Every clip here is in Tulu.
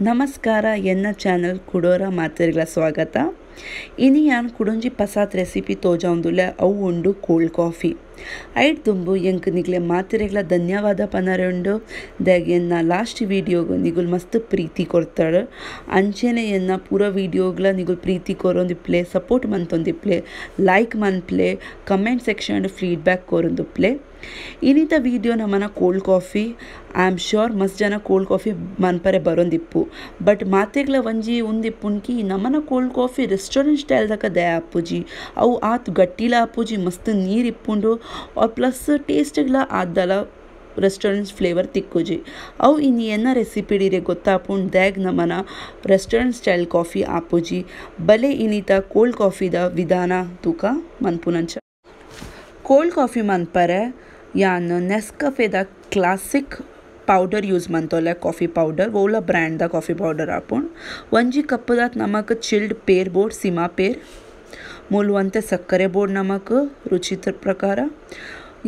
ನಮಸ್ಕಾರ, ಎನ್ನ ಚಾನಲ್ ಕುಡೋರ ಮಾತೆರ್ಗ್ಲ ಸ್ವಾಗತ. ಇನಿ ಯಾನ್ ಕುಡೊಂಜಿ ಪಸಾತ್ ರೆಸಿಪಿ ತೋಜಾವುಂದುಲ್ಲೆ, ಅವು ಉಂಡು ಕೋಲ್ಡ್ ಕಾಫಿ. ಐಟ್ ದುಂಬು ಎಂಕ್ ನಿಗ್ಲೆ ಮಾತೆರೆಗ್ಲ ಧನ್ಯವಾದ ಪನರೆ ಉಂಡು. ದಾಗ್ ಎನ್ನ ಲಾಸ್ಟ್ ವೀಡಿಯೋಗು ನಿಗುಲ್ ಮಸ್ತ್ ಪ್ರೀತಿ ಕೊರ್ತಾಳು. ಅಂಚೆನೆ ಎನ್ನ ಪೂರ ವೀಡಿಯೋಗ್ಲ ನಿಗುಲ್ ಪ್ರೀತಿ ಕೊರೊಂದಿಪ್ಲೆ, ಸಪೋರ್ಟ್ ಮಂತೊಂದಿಪ್ಲೆ, ಲೈಕ್ ಮನ್ಪ್ಲೆ, comment section feedback ಕೊರೊಂದುಪ್ಲೆ. ಇನ್ನಿತ video ನಮ್ಮನ cold coffee. I am sure ಮಸ್ತ್ ಜನ ಕೋಲ್ಡ್ ಕಾಫಿ ಮನ್ಪರೆ ಬರೋಂದಿಪ್ಪು, ಬಟ್ ಮಾತೆಗ್ಲ ಒಂಜಿ ಉಂದಿಪ್ಪುನ್ಕಿ ನಮ್ಮನ cold coffee restaurant style ದಕ ದಯ ಆಪುಜಿ, ಅವು ಆತ್ ಗಟ್ಟಿಲ ಆಪುಜಿ, ಮಸ್ತ್ ನೀರು ಇಪ್ಪುಂಡು, ಆರ್ ಪ್ಲಸ್ ಟೇಸ್ಟ್ಗ್ಲ ಆದ್ದಲ ರೆಸ್ಟೋರೆಂಟ್ ಫ್ಲೇವರ್ ತಿಕ್ಕುಜಿ. ಅವು ಇನ್ನು ಎನ್ನ ರೆಸಿಪಿ ಇರೆ ಗೊತ್ತಾಪುಂಡು ದ್ಯಾಗ್ ನಮ್ಮನ restaurant style coffee ಆಪುಜಿ. ಬಲೆ ಇನ್ನಿತ ಕೋಲ್ಡ್ ಕಾಫಿದ ವಿಧಾನ ತೂಕ ಮನ್ಪುನಂಚ. ಕೋಲ್ಡ್ ಕಾಫಿ ಮನ್ಪರೆ ಯಾನ್ ನೆಸ್ಕಫೆದ classic powder use ಮಂತೊಲೆ, coffee powder ಓಲ ಬ್ರ್ಯಾಂಡ್ದ coffee powder ಆಪುಂಡು. ಒಂಜಿ ಕಪ್ಪುದಾತ್ ನಮಕ್ ಚಿಲ್ಡ್ ಪೇರ್ ಬೋರ್ಡ್, ಸಿಮಾ ಪೇರ್, ಮೂಲ್ವಂತೆ ಸಕ್ಕರೆ ಬೋರ್ಡ್ ನಮಕ್ ರುಚಿತ ಪ್ರಕಾರ.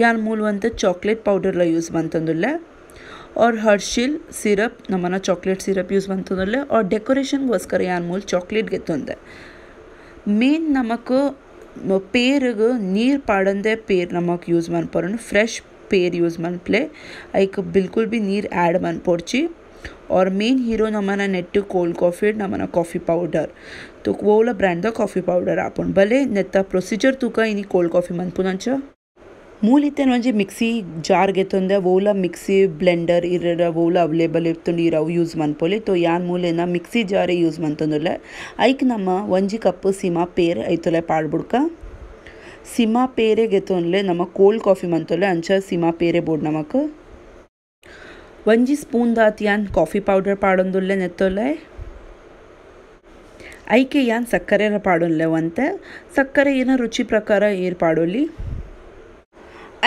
ಯಾನ್ ಮೂಲ್ವಂತೆ ಚಾಕ್ಲೇಟ್ ಪೌಡರ್ಲ ಯೂಸ್ ಮಂತೊಂದುಲ್ಲೆ, ಆರ್ ಹರ್ಷಿಲ್ ಸಿರಪ್ ನಮ್ಮನ chocolate syrup use ಮಂತೊಂದುಲ್ಲೆ, R ಡೆಕೋರೇಷನ್ಗೋಸ್ಕರ ಯಾನ್ ಮೂಲ್ ಚಾಕ್ಲೇಟ್ ಗೆತ್ತೊಂದೆ. ಮೇನ್ ನಮಕ್ ಪೇರುಗು ನೀರು ಪಾಡಂದೆ ಪೇರ್ ನಮಕ್ ಯೂಸ್ ಮನ್ಪೊಡು, ಫ್ರೆಶ್ ಪೇರ್ ಯೂಸ್ ಮನ್ಪ್ಲೆ, ಐಕ್ ಬಿಲ್ಕುಲ್ ಬಿ ನೀರು ಆ್ಯಡ್ ಮನ್ಪೊಡ್ಚಿ. R main hero ನಮ್ಮನ net cold coffee ನಮ್ಮನ ಕಾಫಿ ಪೌಡರ್ ತುಕ್ ಓಲ ಬ್ರ್ಯಾಂಡ್ದ ಕಾಫಿ ಪೌಡರ್ ಆಪುಂಡು. ಬಲೆ ನೆತ್ತ ಪ್ರೊಸೀಜರ್ ತೂಕ ಇನಿ ಕೋಲ್ಡ್ ಕಾಫಿ ಮನ್ಪುನಂಚ. ಮೂಲಿತ್ತೇನು ಒಂಜಿ ಮಿಕ್ಸಿ ಜಾರ್ ಗೆತ್ತೊಂದೆ, ಓಲ ಮಿಕ್ಸಿ ಬ್ಲೆಂಡರ್ ಇರ ಓಲ ಅವೈಲೇಬಲ್ ಇರ್ತುಂಡು, ಇರ ಅವು ಯೂಸ್ ಮನ್ಪೊಲಿ. ತೋ ಯಾನ್ ಮೂಲೆನ ಮಿಕ್ಸಿ ಜಾರೇ ಯೂಸ್ ಮಂತೊಂದುಲ್ಲೆ. ಐಕ್ ನಮ್ಮ ಒಂಜಿ ಕಪ್ ಸಿಮಾ ಪೇರ್ ಐತೊಲೆ ಪಾಡ್ಬುಡ್ಕ. ಸಿಮಾ ಪೇರೆ ಗೆತ್ತೊಂದ್ಲೆ ನಮ್ಮ ಕೋಲ್ಡ್ ಕಾಫಿ ಮಂತೊಲೆ, ಅಂಚ ಸಿಮಾ ಪೇರೆ ಬೋರ್ಡ್ ನಮಕ್. ಒಂಜಿ ಸ್ಪೂನ್ ದಾತ್ ಯಾನ್ ಕಾಫಿ ಪೌಡರ್ ಪಾಡೊಂದುಲ್ಲೆ ನೆತ್ತೊಲೆ. ಐಕೆ ಯಾನ್ ಸಕ್ಕರೆ ಪಾಡೊನ್ಲೆ ಒಂತೆ, ಸಕ್ಕರೆ ಏನ ರುಚಿ ಪ್ರಕಾರ ಏರ್ ಪಾಡೊಲಿ.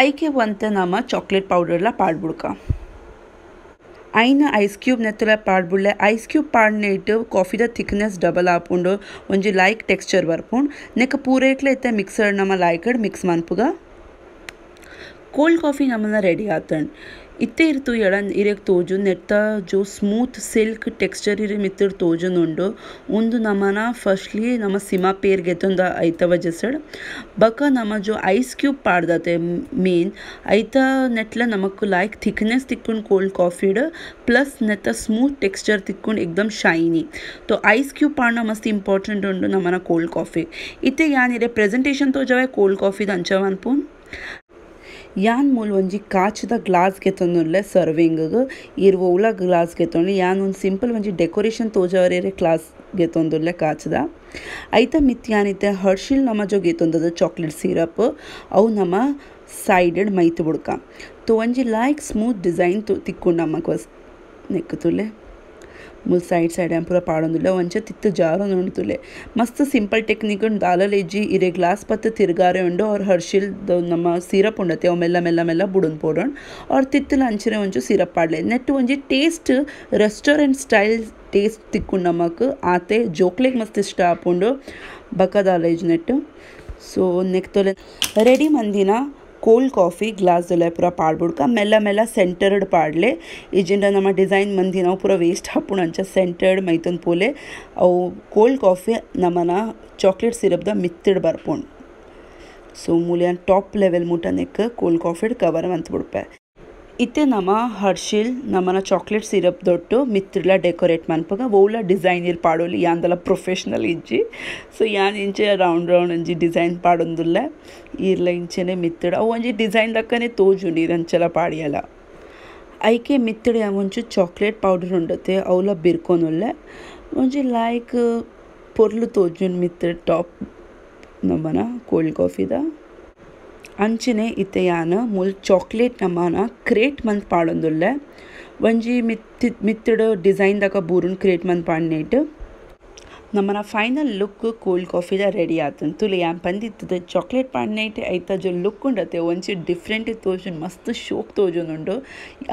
ಐಕೆ ಒಂತೆ ನಮ್ಮ ಚಾಕ್ಲೇಟ್ ಪೌಡರ್ಲ ಪಾಡ್ಬುಡ್ಕ. ಐನ ಐಸ್ ಕ್ಯೂಬ್ ನೆತ್ತೊಲೆ ಪಾಡ್ಬುಡ್ಲೆ. ಐಸ್ ಕ್ಯೂಬ್ ಪಾಡ್ನೆ ಇಟ್ಟು ಕಾಫಿದ ಥಿಕ್ನೆಸ್ ಡಬಲ್ ಆಪುಂಡು, ಒಂಜಿ ಲೈಕ್ ಟೆಕ್ಸ್ಚರ್ ಬರ್ಪುಂಡು. ನೆಕ್ ಪೂರೇಟ್ಲೆ ಇತ್ತೆ ಮಿಕ್ಸರ್ ನಮ್ಮ ಲೈಕಡ್ ಮಿಕ್ಸ್ ಮನ್ಪುಗ. ಕೋಲ್ಡ್ ಕಾಫಿ ನಮ್ಮನ್ನ ರೆಡಿ ಆತಂಡು. ಇತ್ತೆ ಇರ್ತು ಎಡ ಇರೆಗ್ ತೋಜು ನೆತ್ತ ಜೋ smooth silk texture ಇರೆ ಮಿತ್ತರ್ ತೋಜುನುಂಡು. ಉಂದು ನಮ್ಮನ ಫಸ್ಟ್ಲಿ ನಮ್ಮ ಸಿಮಾ ಪೇರ್ ಗೆತ್ತೊಂದು ಐತವ ಜಸಡ್ ಬಕ ನಮ್ಮ ಜೋ ಐಸ್ ಕ್ಯೂಬ್ ಪಾಡ್ದತೆ ಮೇನ್ ಐತ ನೆಟ್ಲ ನಮಕ್ ಲೈಕ್ ಥಿಕ್ನೆಸ್ ತಿಕ್ಕೊಂಡು ಕೋಲ್ಡ್ ಕಾಫಿಡ್, ಪ್ಲಸ್ ನೆತ್ತ ಸ್ಮೂತ್ ಟೆಕ್ಸ್ಚರ್ ತಿಕ್ಕೊಂಡು ಎಕ್ದಮ್ ಶೈನಿ. ತೋ ಐಸ್ ಕ್ಯೂಬ್ ಪಾಡ್ನ ಮಸ್ತ್ ಇಂಪಾರ್ಟೆಂಟ್ ಉಂಡು ನಮ್ಮನ ಕೋಲ್ಡ್ ಕಾಫಿ. ಇತ್ತೆ ಯಾನಿರೆ ಪ್ರೆಸೆಂಟೇಷನ್ ತೋಜವೆ ಕೋಲ್ಡ್ ಕಾಫಿದ ಅಂಚ ಮನ್ಪುನ್. ಯಾನ್ ಮೂಲ ಒಂಜಿ ಕಾಚದ ಗ್ಲಾಸ್ ಗೆತ್ತೊಂದುಲ್ಲೆ ಸರ್ವಿಂಗ್, ಇರ್ ಓಲ ಗ್ಲಾಸ್ ಗೆತ್ತೊಂಡು. ಯಾನ್ ಒಂದು ಸಿಂಪಲ್ ಒಂಜಿ ಡೆಕೋರೇಷನ್ ತೋಜವರೆ ಗ್ಲಾಸ್ ಗೆತ್ತೊಂದುಲ್ಲೆ ಕಾಚದ. ಐತ ಮಿತ್ ಯಾನಿತ್ತೆ ಹರ್ಷಿಲ್ ನಮ್ಮ ಜೋ ಗೆತ್ತೊಂದದ ಚಾಕ್ಲೇಟ್ ಸಿರಪ್ ಅವು ನಮ್ಮ ಸೈಡೆಡ್ ಮೈತ್ ಬುಡ್ಕ. ತೋ ಒಂಜಿ like smooth design ತಿಕ್ಕೊಂಡು ನಮ್ಮಕ್ ವಸ್ ನೆಕ್ಕುತುಲ್ಲೆ. ಮುಲ್ ಸೈಡ್ ಸೈಡ್ ಪೂರ ಪಾಡೊಂದುಲ್ಲೆ, ಒಂಚ ತಿತ್ತು ಜಾರೊಂದು ಉಂಡುತುಲ್ಲೆ. ಮಸ್ತ್ ಸಿಂಪಲ್ ಟೆಕ್ನಿಕ್ ಉಂಡು. ದಾಲಲೇಜಿ ಇರೆ ಗ್ಲಾಸ್ ಪತ್ತು ತಿರ್ಗಾರೆ ಉಂಡು, ಅವ್ರ ಹರ್ಷಿಲ್ ನಮ್ಮ ಸಿರಪ್ ಉಂಡತೆ ಅವು ಮೆಲ್ಲ ಮೆಲ್ಲ ಮೆಲ್ಲ ಬುಡೊಂದು ಪೋಡೋಣ. ಅವ್ರ ತಿತ್ತಲ ಅಂಚನೆ ಒಂಚು ಸಿರಪ್ ಪಾಡ್ಲೆ. ನೆಟ್ಟು ಒಂಜಿ taste restaurant style taste ತಿಕ್ಕೊಂಡು ನಮಕ್ ಆತೆ ಜೋಕ್ಲೆಗ್ ಮಸ್ತ್ ಇಷ್ಟ ಆಪುಂಡು ಬಕದಾಲೇಜ್ ನೆಟ್ಟು. ಸೊ ನೆಕ್ತೊಲೆ ರೆಡಿ ಮಂದಿನ cold coffee glass ದೊಲೆ ಪೂರ ಪಾಡ್ಬುಡ್ಕ. ಮೆಲ್ಲ ಮೆಲ್ಲ ಸೆಂಟರ್ಡ್ ಪಾಡ್ಲೆ, ಇಜಿಂಡ ನಮ್ಮ ಡಿಸೈನ್ ಮಂದಿ ನಾವು ಪೂರ ವೇಸ್ಟ್ ಹಾಪುಣ ಅಂಚ ಸೆಂಟರ್ಡ್ ಮೈತೊಂದು ಪೋಲೆ. ಅವು ಕೋಲ್ಡ್ ಕಾಫಿ ನಮ್ಮನ ಚಾಕ್ಲೇಟ್ ಸಿರಪ್ದ ಮಿತ್ತಡ್ ಬರ್ಪುಂಡು. ಸೊ ಮೂಲ್ಯಾನ್ ಟಾಪ್ ಲೆವೆಲ್ ಮುಟ್ಟ neck cold coffee cover ಮಂತ್ ಬಿಡ್ಪೆ. ಇತ್ತೆ ನಮ್ಮ ಹರ್ಷಿಲ್ ನಮ್ಮನ ಚಾಕ್ಲೇಟ್ ಸಿರಪ್ ದೊಟ್ಟು ಮಿತ್ರಲ ಡೆಕೋರೇಟ್ ಮನ್ಪಗ. ಓಲ ಡಿಸೈನ್ ಇರ್ ಪಾಡೋಲಿ, ಯಾಂದಲ ಪ್ರೊಫೆಷ್ನಲ್ ಇಜ್ಜಿ. ಸೊ ಯಾನ್ ಇಂಚೆ ರೌಂಡ್ ರೌಂಡ್ ಒಂಜಿ ಡಿಸೈನ್ ಪಾಡೊಂದುಲ್ಲೆ, ಈರ್ಲ ಇಂಚೆನೆ ಮಿತ್ತಡ್ ಅವು ಒಂಜಿ ಡಿಸೈನ್ ಲಕ್ಕನೆ ತೋಜುಂಡು ಇರಂಚಲ ಪಾಡಿಯಲ್ಲ. ಐಕೆ ಮಿತ್ತಡ್ ಒಂಚು ಚಾಕ್ಲೇಟ್ ಪೌಡರ್ ಉಂಡತೆ ಅವಲ ಬಿರ್ಕೊನುಲ್ಲೆ, ಒಂಜಿ ಲೈಕ್ ಪೊರ್ಲು ತೋಜುಂಡು ಮಿತ್ತಡ್ ಟಾಪ್ ನಮ್ಮನ ಕೋಲ್ಡ್ ಕಾಫಿದ. ಅಂಚನೆ ಇತ್ತೆ ಯಾನ್ ಮೂಲ್ ಚಾಕ್ಲೇಟ್ ನಮ್ಮನ ಕ್ರೇಟ್ ಮಂತ್ ಪಾಡೊಂದುಲ್ಲೆ. ಒಂಜಿ ಮಿತ್ತಡ್ ಡಿಸೈನ್ ದಕ ಬೂರುನ್ ಕ್ರೇಟ್ ಮಂತ್ ಪಾಡ್ನೇಟ್. ನಮ್ಮನ ಫೈನಲ್ ಲುಕ್ ಕೋಲ್ಡ್ ಕಾಫಿಲ ರೆಡಿ ಆತನ್ ತುಲೆ ಯಾನ್ ಪಂದಿತ್ತದ ಚಾಕ್ಲೇಟ್ ಪಾಡ್ನೈಟ್ ಐತ ಜೊ ಲುಕ್ ಉಂಡತೆ ಒಂಚಿ ಡಿಫ್ರೆಂಟ್ ತೋಜುನ್ ಮಸ್ತ್ ಶೋಕ್ ತೋಜೊನುಂಡು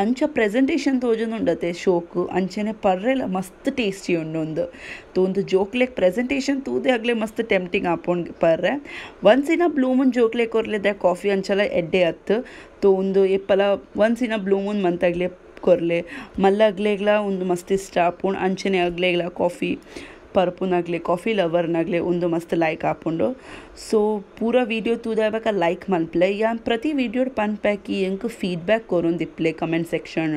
ಅಂಚ ಪ್ರೆಸೆಂಟೇಷನ್ ತೋಜೊನುಂಡತೆ ಶೋಕ್ ಅಂಚನೆ ಪರ್ರೆಲ ಮಸ್ತ್ ಟೇಸ್ಟಿ ಉಂಡು ತೂಂದು ಜೋಕ್ಲೆಗ್ ಪ್ರೆಸೆಂಟೇಷನ್ ತೂದೆ ಅಗ್ಲೆ ಮಸ್ತ್ ಟೆಂಪ್ಟಿಂಗ್ ಆಪುಂಡು ಪರ್ರೆ once in a blue moon ಜೋಕ್ಲೆ ಕೊರ್ಲೆದ ಕಾಫಿ ಅಂಚಲ ಎಡ್ಡೆ ಅತ್ತು ತೂಂದು ಎಪ್ಪಲ once in a blue moon ಮಂತಾಗ್ಲೆ ಕೊರ್ಲೆ ಮಲ್ಲ ಅಗ್ಲೆಗ್ಲ ಒಂದು ಮಸ್ತ್ ಇಷ್ಟ ಆಪುಂಡು ಅಂಚನೆ ಅಗ್ಲೆಗ್ಲ ಕಾಫಿ ಪರ್ಪುನಾಗ್ಲೆ ಕಾಫಿ ಲವರ್ನಾಗ್ಲೆ ಒಂದು ಮಸ್ತ್ ಲೈಕ್ ಆಪುಂಡು. ಸೊ ಪೂರ ವೀಡಿಯೋ ತೂದಾಬಕ ಲೈಕ್ ಮನ್ಪ್ಲೆ ಯಾನ್ ಪ್ರತಿ ವೀಡಿಯೋ ಪನ್ಪ್ಯಾಕಿ ಎಂಕ್ ಫೀಡ್ಬ್ಯಾಕ್ ಕೊರೊಂದಿಪ್ಲೆ ಕಮೆಂಟ್ ಸೆಕ್ಷನ್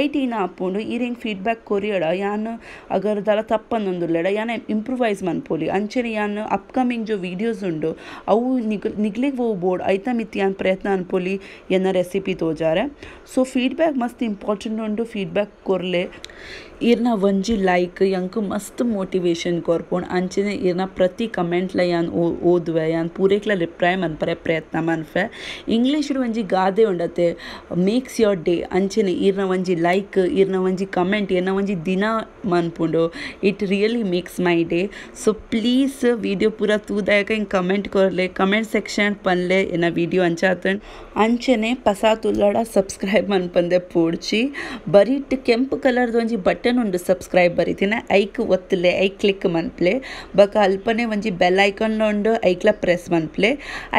ಐಟಿನ ಆಪುಂಡು ಈರ್ ಎಂಕ್ ಫೀಡ್ಬ್ಯಾಕ್ ಕೊರಿಯಡ ಯಾನ್ ಅಗರ್ ದಾಲ ತಪ್ಪನ್ನೊಂದುಲ್ಲೆಡ ಯಾನ್ ಇಂಪ್ರೂವೈಸ್ ಮನ್ಪೊಲಿ ಅಂಚನೆ ಯಾನ್ ಅಪ್ಕಮಿಂಗ್ ಜೋ ವೀಡಿಯೋಸ್ ಉಂಡು ಅವು ನಿಗ್ಲೆಗ್ ಓ ಬೋರ್ಡ್ ಐತ ಮಿತ್ತ್ ಯಾನ್ ಪ್ರಯತ್ನ ಅನ್ಪೊಲಿ ಎನ್ನ ರೆಸಿಪಿ ತೋಜಾರೆ. ಸೊ ಫೀಡ್ಬ್ಯಾಕ್ ಮಸ್ತ್ ಇಂಪಾರ್ಟೆಂಟ್ ಉಂಡು ಫೀಡ್ಬ್ಯಾಕ್ ಕೊರ್ಲೆ ಈರ್ನ ಒಂಜಿ ಲೈಕ್ ಎಂಕ್ ಮಸ್ತ್ ಮೋಟಿವೇಶನ್ ಕೊರ್ಪುಂಡು ಅಂಚನೆ ಈರ್ನ ಪ್ರತಿ ಕಮೆಂಟ್ಲ ಯಾನ್ ಓದುವೆ ಯಾನ್ ಪೂರೇಕ್ಲ ರಿಪ್ಲೈ ಮನ್ಪರೆ ಪ್ರಯತ್ನ ಮನ್ಪೆ. ಇಂಗ್ಲೀಷ್ ಒಂಜಿ ಗಾದೆ ಉಂಡತೆ ಮೇಕ್ಸ್ your day ಅಂಚನೆ ಈರ್ನ ಒಂಜಿ ಲೈಕ್ ಈರ್ನ ಒಂಜಿ ಕಮೆಂಟ್ ಈರ್ನ ಒಂಜಿ ದಿನ ಮನ್ಪುಂಡು it really makes my day. So please video ಪೂರ ತೂದಾಯಕ ಹಿಂಗೆ ಕಮೆಂಟ್ ಕೊರ್ಲೆ ಕಮೆಂಟ್ ಸೆಕ್ಷನ್ ಪನ್ಲೆ ಎನ್ನ ವೀಡಿಯೋ ಅಂಚಾತನ್ ಅಂಚನೆ ಪಸ ತುಲ್ಲಡ ಸಬ್ಸ್ಕ್ರೈಬ್ ಮನ್ಪಂದೆ ಪೋಡ್ಚಿ ಬರೀಟ್ ಕೆಂಪು ಕಲರ್ದ ಒಂಜಿ ಬಟನ್ ಉಂಡು ಸಬ್ಸ್ಕ್ರೈಬ್ ಬರೀತಿನ ಐಕ್ ಒತ್ತಲೆ ಐಕ್ ಕ್ಲಿಕ್ ಮನ್ಪ್ಲೆ ಬಕ ಅಲ್ಪನೆ ಒಂಜಿ ಬೆಲ್ ಐಕಾನ್ ಉಂಡು ಐಕ್ಲ ಪ್ರೆಸ್ ಮನ್ಪ್ಲೆ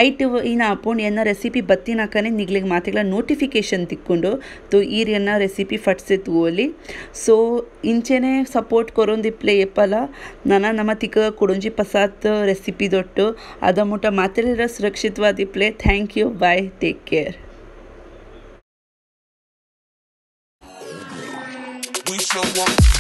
ಐಟ್ ಇನ್ನ ಆಪುಂಡು ಎನ್ನ ರೆಸಿಪಿ ಬತ್ತಿನಾಕನೆ ನಿಗ್ಲಿಗ್ ಮಾತೆಗ್ಲ ನೋಟಿಫಿಕೇಶನ್ ತಿಕ್ಕೊಂಡು ತೋ ಈರ್ ಎನ್ನ ರೆಸಿಪಿ ಫಟ್ಸೆ ತೂವೊಲಿ. ಸೊ ಇಂಚೆನೆ ಸಪೋರ್ಟ್ ಕೊರೊಂದಿಪ್ಲೆ ಏಪಲ ನನ ನಮ್ಮ ತಿಕ್ಕ ಕೊಡೊಂಜಿ ಪಸಾತ್ ರೆಸಿಪಿ ದೊಟ್ಟು ಅದ ಮುಟ ಮಾತೆರೆಲ ಸುರಕ್ಷಿತವಾದಿಪ್ಲೆ. Thank you, bye, take care. We show up.